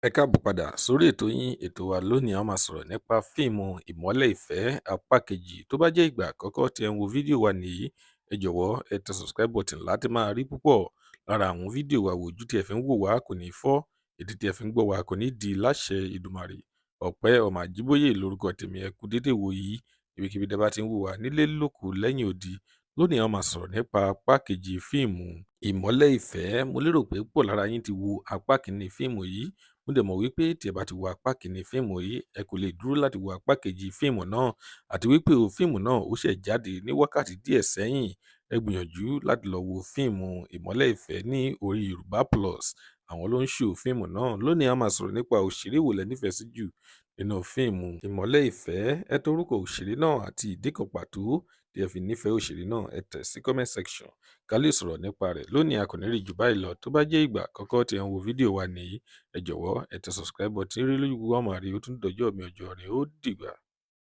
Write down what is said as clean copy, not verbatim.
Ẹ káàbọ̀ padà sórí ètò yín, ètò wa. Lónìí, a máa sọ̀rọ̀ nípa fíìmù Ìmọ́lẹ̀ Ìfẹ́ apá kejì. Tó bá jẹ́ ìgbà àkọ́kọ́ tí ẹ ń wo fídíò wa nìyí, ẹ jọ̀wọ́ ẹ tẹ subscribe button láti máa rí púpọ̀ lára àwọn fídíò wa wò. Ojú tí ẹ fi ń wò wá kò ní fọ́, etí tí ẹ fi ń gbọ́ wá kò ní di láṣẹ Ìdùmarè. Ọ̀pẹ́ ọmọ Àjíbóyè lórúkọ tèmi. Ẹ kú dédé wò yìí ibikíbi tẹ́ bá ti ń wò wá nílé lóko lẹ́yìn odi. Lónìí, a máa sọ̀rọ̀ nípa apá kejì fíìmù Ìmọ́lẹ̀ Ìfẹ́. Mo lérò pé púpọ̀ lára yín ti wo apá kìíní fíìmù yìí. Mo dẹ̀ mọ̀ wípé tí ẹ bá ti wo apá kìíní fíìmù yìí, ẹ kò lè dúró láti wo apá kejì fíìmù náà. Àti wípé o fíìmù náà ó ṣẹ̀ jáde ní wákàtí díẹ̀ sẹ́yìn. Ẹ gbìyànjú láti lọ wo fíìmù Ìmọ́lẹ̀ Ìfẹ́ ní orí Yorùbá Plus. Àwọn ló ń ṣò fíìmù náà. Lónìí, a máa sọ̀rọ̀ nípa òṣèré wo lẹ nífẹ̀ẹ́ sí jù nínú fíìmù Ìmọ́lẹ̀ Ìfẹ́. Ẹ tẹ orúkọ òṣèré náà àti ìdí kan pàtó tí ẹ fi nífẹ̀ẹ́ òṣèré náà, ẹ tẹ̀ sí comment section ká lè sọ̀rọ̀ nípa rẹ̀. Lónìí, a kò ní rí jù báyìí lọ. Tó bá jẹ́ ìgbà àkọ́kọ́ tí ẹ ń wo fídíò wa nìyí, ẹ jọ̀wọ́ ẹ tẹ subscribe button rí lójú gbogbo àmọ́ àrí. Ó tún dọjọ́ mi, ọjọ́ rẹ̀ ó dìgbà.